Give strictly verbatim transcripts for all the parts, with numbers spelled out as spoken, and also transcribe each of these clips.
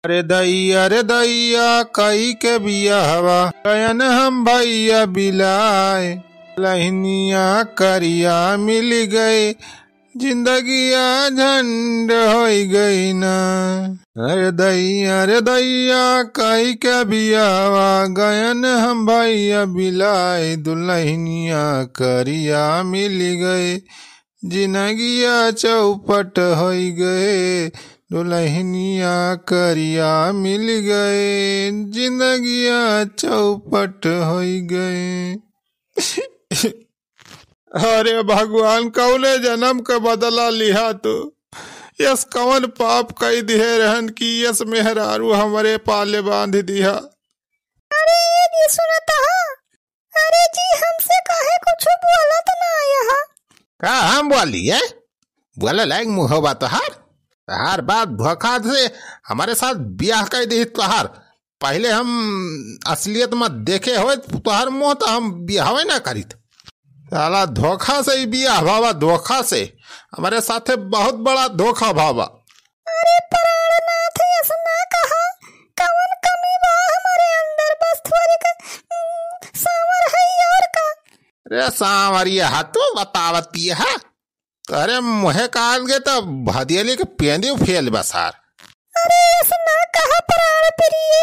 अरे दैया रे दैया, कई के बियाहवा गयन हम भैया बिलाए, दुलहिनिया करिया मिल गए, जिंदगिया झंड होई गई ना। अरे दैया रे दैया, कई के बियाहवा गयन हम भैया बिलाए, दुलहिनिया करिया मिल गए, जिंदगिया चौपट होई गए, दुलहिनिया करिया मिल गए, जिंदगिया चौपट होई गए। अरे भगवान, कौने जन्म का बदला लिहा तू? यस कौन पाप कई दिहे रहन कि यस मेहरारू हमरे पाले बांध दिहा? अरे ये जी सुनत हो, अरे जी, हमसे काहे कुछ बोलत ना आया हा? का हम बोली है? बोले लायक मुँह बा तोहार? तोहार बाप धोखा से हमारे साथ ब्याह कर दी तोहार। पहले हम असलियत में देखे होए तोहार मुँह तो हम ब्याहवे ना करीत। साला धोखा से ही ब्याह भावा, धोखा से। हमारे साथे बहुत बड़ा धोखा भावा। अरे प्राणनाथ, ऐसा ना कहा। कवन कमी बा हमारे अंदर? बस थोड़ी क, उम, सांवर है और का। रे सांवरिया हा तू बतावत पिए हा? अरे मुहे काल के तो भदियली के पेंदी फेल बा सार। अरे ऐसा ना कहा प्राण प्रिय,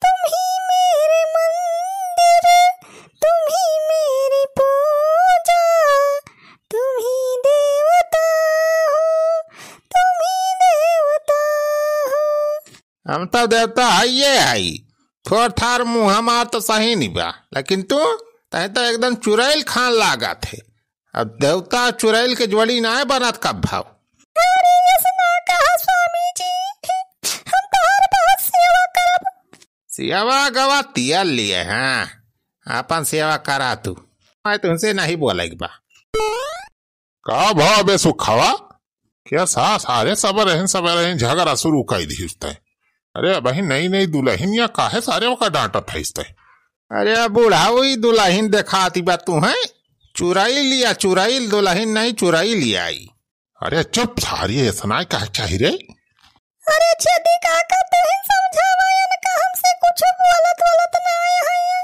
तुम ही मेरे मंदिर, तुम ही मेरी पूजा, तुम ही देवता हो, तुम ही देवता हो। हम तो देवता हइये हई, थोर थार मुँह हमार तो सही नहीं बा, लेकिन तू, तहे तो एकदम चुड़ैल खान लागत है। अब देवता चुड़ैल के जोड़ी ना बनत कब भाव। अरे ऐसे ना कहा स्वामी जी, हम तोहर बहुत सेवा करब। सेवा गवा तिया लिए, हाँ, अपन सेवा करा तू। मैं तुमसे नहीं बोले के बा। का भाव बे सुखवा? क्या सा सारे सब रहन, सब रहन झगड़ा शुरू कर दी उसते। अरे अबही नई नई दुलहिनिया काहे सारे ओका डांटत है इसते? अरे बूढ़ा, वही दुलहिन देखाती बा तू है, चुड़ैल लिया, चुड़ैल दुलहिन नहीं, चुड़ैल लिया आई। अरे चुप सारी, ऐसा ना कहे चाही रे। अरे छेदी काका, तू ही समझावा, इनका हमसे कुछ बोलत वोलत ना आया है।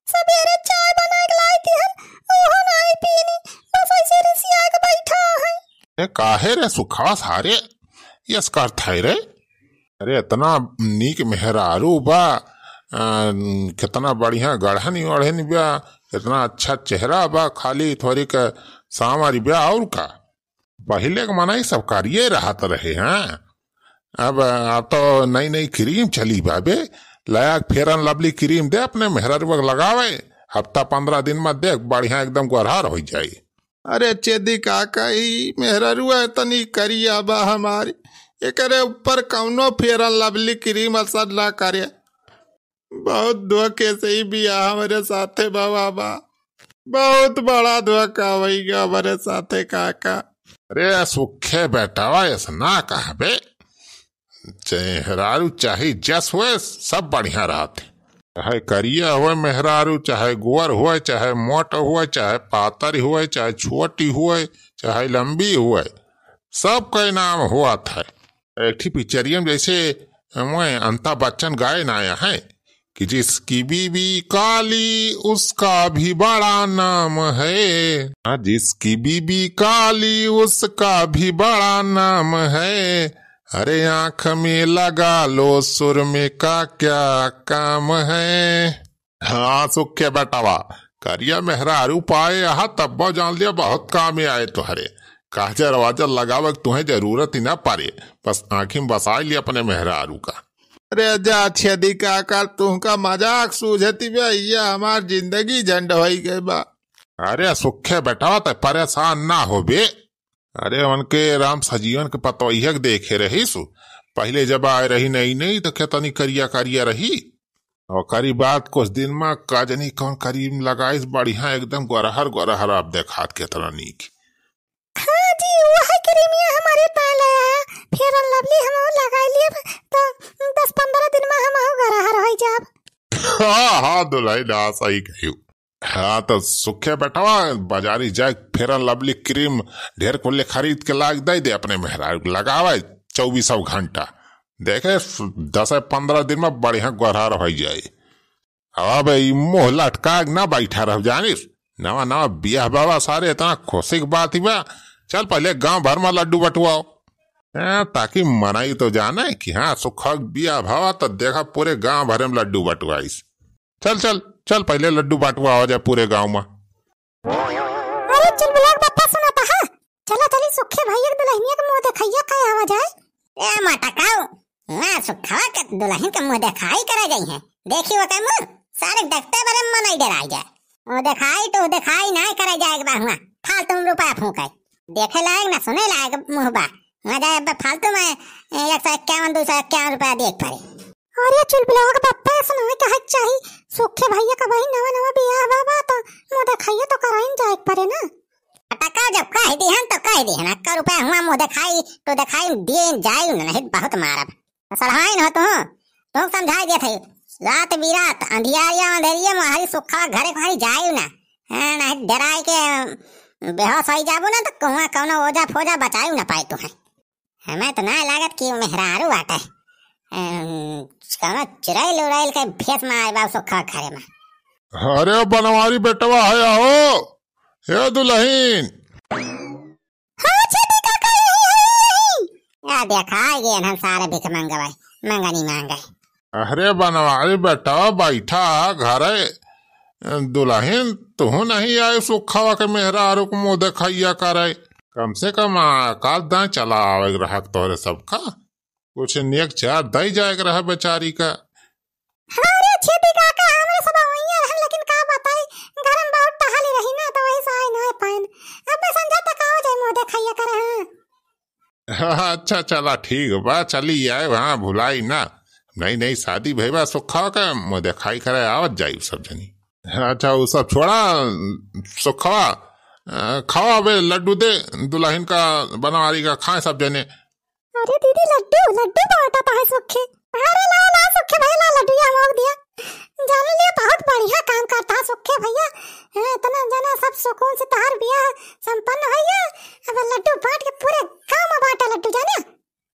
सबेरे चाय बना के लाई थी हम, ओहो नाई पीनी, बस ऐसे रिसिया के बैठा है। ए, काहे रे सुखवा सारे, यस करत है रे? अरे, इतना नीक मेहरारू बा, अ, कितना बढ़िया गढ़न ओढ़न बा, इतना अच्छा चेहरा बा, खाली थोड़ी क सांवरी बा, और का? पहिले के मनई सब करिए रहत रहे, हाँ। अब, अब तो नई नई क्रीम चली बाबे, लायक Fair and Lovely क्रीम दे अपने मेहरारू के लगावे, हफ्ता पंद्रह दिन में देख बढ़िया एकदम गोरहर हो जाई। अरे चेदी काका, ई मेहरारुआ इतनी करिया बा हमारी, एकरे ऊपर कौनो Fair and Lovely क्रीम असर ना करे। बहुत धोखे से ही बियाह हमरे साथे बा बाबा, बहुत बड़ा धोखा होइगा हमरे साथे काका। अरे सुखे बेटावा, ऐसा ना कहबे, मेहरारू चाहे जस होए, सब बढ़िया रहत है। चाहे करिया होए मेहरारू, चाहे गोर होए, चाहे मोट होए, चाहे पातर होए, चाहे छोटी होए, चाहे लंबी होए, सबके नाम होत है। एक ठी पिक्चरिया में जैसे मैं अमिताभ बच्चन गाए ना आया है कि जिसकी बीबी काली उसका भी बड़ा नाम है। हाँ, जिसकी बीबी काली उसका भी बड़ा नाम है। अरे आँख में लगा लो सुरमे का क्या काम है। हाँ सुखे बेटावा, करिया मेहरारू पाए यहाँ तब्बो जान लिया बहुत काम आए तोहरे। काजर वाजर लगावे के तुहे जरूरत ही ना पड़े, बस आँखी में बसाई लिया अपने मेहरारू का। अरे जा छेदी काका, तुहका मजाक सूझती बे, या हमार जिंदगी झंड होई गई बा। अरे सुखे बेटावा, ते परेशान ना होबे। अरे उनके राम सजीवन के पतोहिया के देखे रहीस, पहिले जब आए रही नई नई तो केतनी करिया करिया रही। ओकरी बाद कुछ दिन में का जनी कौन क्रीम लगाइस, बढ़िया एकदम गोरहर गोरहर अब देखात केतना नीक। हाँ जी, वह क्रीमिया हमारे पाए लाया है, Fair and Lovely हम लगा लिए तो दस पंद्रह दिन में हम गोरहर हो जाब। हाँ हाँ दुलहिन, हाँ सही कहियो। हाँ, तो सुखे बेटवा, बाजारी जाए, Fair and Lovely क्रीम ढेर कुल्ले खरीद के लाग दे दे अपने मेहरारू के, लगावे चौबीसों घंटा। देखे, दस पन्द्रह दिन में बढ़िया गोरहर होइ जाए। अब ई मुँह लटका के ना बैठा रह जानिस। नवा नवा बियाह बाबा सारे, इतना खुशी के बात ही बा। चल पहले गाँव भर में लड्डू बटुआओ। ए, ताकि मनई तो जाने कि हाँ, सुखवा के बियाह भवा तो देखा पूरे गाँव भरे में लड्डू बटुआइस। चल, चल, चल, पहले लड्डू बांटवा हो जाए पूरे गांव में। अरे चुलबुला के बप्पा सुनाता है, चला चली सुखे भैया के दुल्हनिया के मुंह देखैया कहे आवा जाए। ए मटकाऊ, वहाँ सुखवा के दुल्हन के मुंह देखाई करे जाई है। देखी वो के मुंह, सारे देखते बरे मन ही डराई जाए। वो देखाई तो देखाई ना करे जाए एक बार हुआ, फालतू में रुपया फूके। देखे लायक ना सुने लायक मुंह बा। वहाँ जाए अब फालतू में एक सौ इक्यावन, दो सौ इक्यावन रुपया देख पड़े। अरे चुलबुलवा के बप्पा, ऐसा ना कहे के चाही। सुखे भैया का बहिन नवा नवा बियाह बा, बा तो मुँह देखाइए तो कराइन जाए के पड़े ना। अटका जब कह दिहन तो कह दिहन, अक्का रुपया हुआ मुँह देखाई तो देखाई दिए जाई न, नहीं बहुत मारब। सलहाइन हो तू, तू समझाई देत है। रात बिरात अंधियारिया अंधेरिया में हरी सुखा घरे को हरी जाई ना। हाँ, नहीं डराई के बेहोश हो जाबू ना तो कौनो कौनो ओझा फोझा बचाई ना पाए तू है। हमें तो ना लागत कि मेहरारू बाटे। अम, कौनो चुड़ैल उड़ैल के भेष में आए बा सुखा घरे में। अरे बनवारी बेटवा है हो, हे दुल्हन। हाँ, छेदी काका, यही, यही, यही। आ देखा, ये इन्हन सारे भिख मंगवाए, मंगनी मांगे। अरे बनवारी बेटवा, बैठा घरे। दुल्हन, तू नहीं आए सुखवा के मेहरारू को मुँह देखैया करे। कम से कम आ, काल दाएं चला आवे के रहक तोहरे सबका। कुछ नेक चार दई जाए के रहा बेचारी का। हाँ रे छेदी काका, हमरे सब वहीं रहन, लेकिन का बताई, घर में बहुत टहली रही ना, तो वही से आए ना पाइन। अब मैं संझा तक आओ जाए मुँह देखैया करे, हाँ। अच्छा, चला ठीक बा, चली आए, वहाँ भुलाई ना। नई नई शादी भई बा, सुखवा के मुँह देखाई करे आवत जाई सब जनी। अच्छा, उ सब छोड़ा, सुखवा, अ, खावा बे, लड्डू दे, दुल्हन का, बनवारी का, खाए सब जने। अरे दीदी, लड्डू, लड्डू बांटत है सुखे। अरे ला, ला सुखे भाई, ला लड्डू, ये मोग दिया। जान लिया, बहुत बढ़िया काम करता है सुखे भैया। हाँ, इतना जना सब सुकून से तहार बियाह संपन्न हो गया। अब लड्डू बांट के पूरे गांव में बांटा लड्डू, जाने।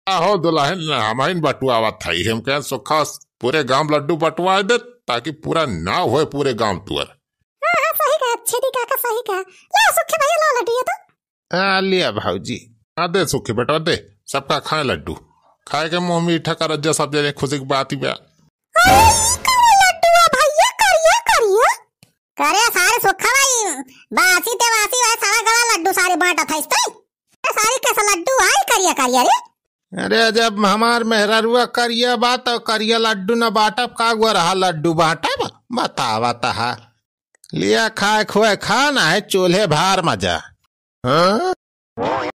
आहो दुल्हन, हमहिन बटुआवत है, हम कहे सुखा पूरे गांव लड्डू बटुआ दे, ताकि पूरा नाव होए पूरे गांव तुअर। हाँ, हाँ, सही कहा, छेदी काका सही कहा। ला सुखे भैया, ला लड्डू ये तो। आ, लिया भौजी। आ, दे सुखी बेटवा, दे। सबका खाए लड्डू। खाए के मुँह मीठा करत जा सब जने, खुशी की बात ही बा। अरे, ई कौन लड्डू है भैया, करिया, करिया? करे सारे सुखा भाई, बासी ते वासी है, सारा गला लड्डू सारे बांटत है इस तो। ए, सारे कैसा लड्डू है, करिया, करिया रे? अरे, जब हमार मेहररुआ करिया बा, तो करिया लड्डू न बांटब, का गुआ रहा लड्डू बांटब? बतावा तहा। लिया खाए खुए खा, ना है चूल्हे भार मजा। हाँ?